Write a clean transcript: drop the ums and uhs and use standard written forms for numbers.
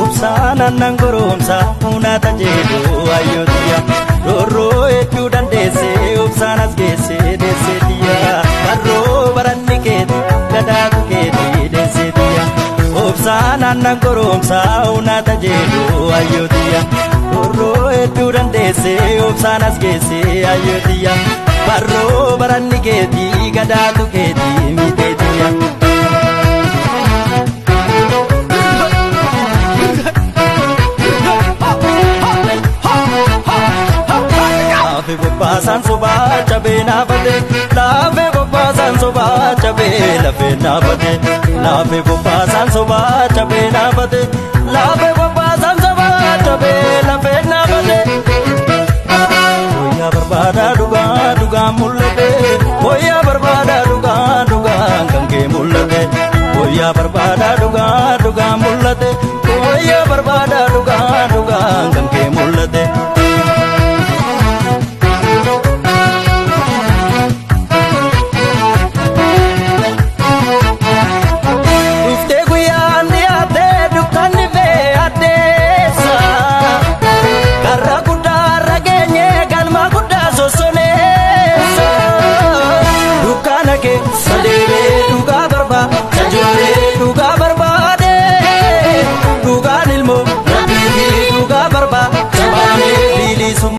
Obsaan aannan goromsa humnaata jedhu ayyootiya. Roorroo hedduu dandeessee obsaan as geessee deesseetiya. Barroo baranni keeti gadaatu keeti deesseetiya. Obsaan aannan goromsa humnaata jedhu ayyootiya. Roorroo hedduu dandeessee obsaan as geessee ayyootiya. Barroo baranni keeti gadaatu keeti miteetiya. Laafe bobbaasaan sobaa cabee naafate laafe bobbaasaan sobaa cabee lafee naafate laafe bobbaasaan sobaa cabee naafate laafe bobbaasaan sobaa cabee lafee naafate. Wayyaa barbaadaa dhugaa dhugaan mul'ate wayyaa barbaadaa dhugaa dhugaan kan kee mul'ate wayyaa barbaadaa dhugaa dhugaan mul'ate wayyaa barbaadaa.